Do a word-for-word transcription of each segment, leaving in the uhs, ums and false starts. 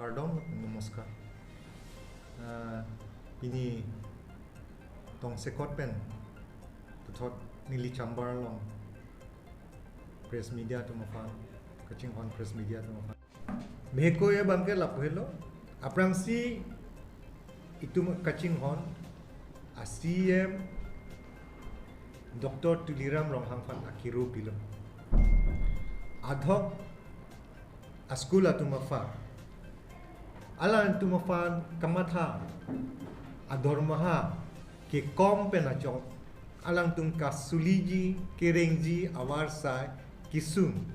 Kardom, namaskar. Ah, pini tongsekot pen puthot neli chamber along press media atum aphan, kachinghon press media atum aphan. Meheko ya bangke lapu helo, aphrangsi itum kachinghon a-C E M Doctor Tuliram Ronghang aphan akiro pilo. Adhok a-school atum aphan, alangtum aphan kamatha adormaha kekom pen ajok, alangtum kasuliji kerengji avarsai kesung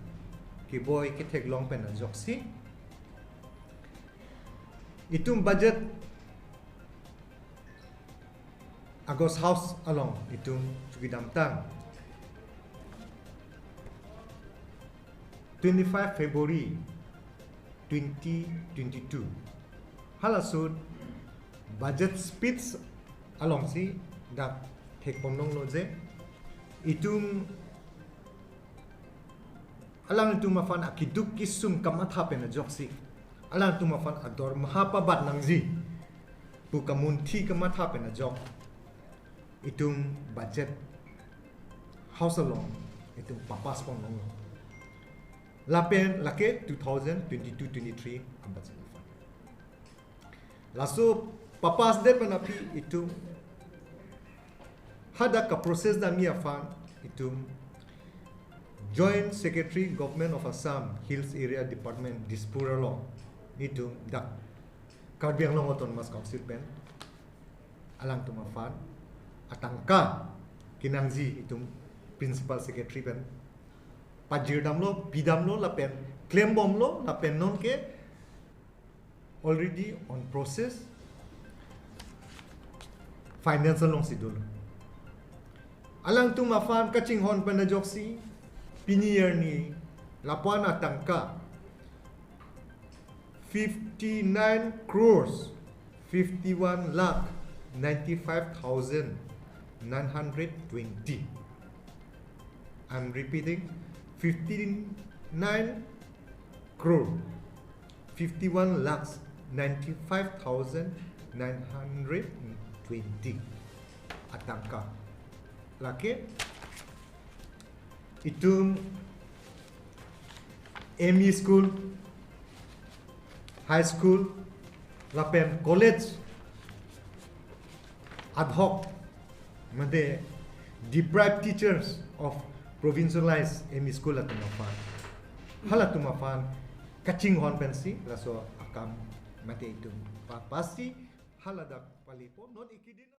keboi ketheklong pen ajoksi itum budget August House along itum chukidamtang twenty-five February twenty twenty-two. Halaso budget speech alongsi dak thekponlonglo je itum alangtum aphan akeduk kesung kamatha pen ajoksi, alangtum aphan adormaha pabat nangji pu kamunthi kamatha pen ajok itum budget House along itum papass ponlonglo. Lapen lake two thousand twenty-two twenty-three a-budget aphan. Laso papassdet pen aphi itum hadak kaprocess damji aphan itum Joint Secretary, Government of Assam, Hills Area Department, Dispur along itum dak Karbi Anglong Autonomous Council pen alangtum aphan atangka kenangji itum Principal Secretary pen pajirdamlo, pidamlo lapen klembomlo lapen nonke already on process, finance alongsi dolo. Alangtum aphan kachinghon pen ajoksi pini arni lapu-an atangka fifty-nine crores fifty-one lakh ninety-five thousand nine hundred twenty. I'm repeating, fifty-nine crore fifty-one lakhs ninety-five thousand nine hundred twenty atangka. Lake itum M E school, high school, lapen college adhok, mate deprived teachers of provincialized M E school atum aphan, halatum aphan kachinghon pensi laso akam mate itum pa-, pass-i haladak palipo non ikidin.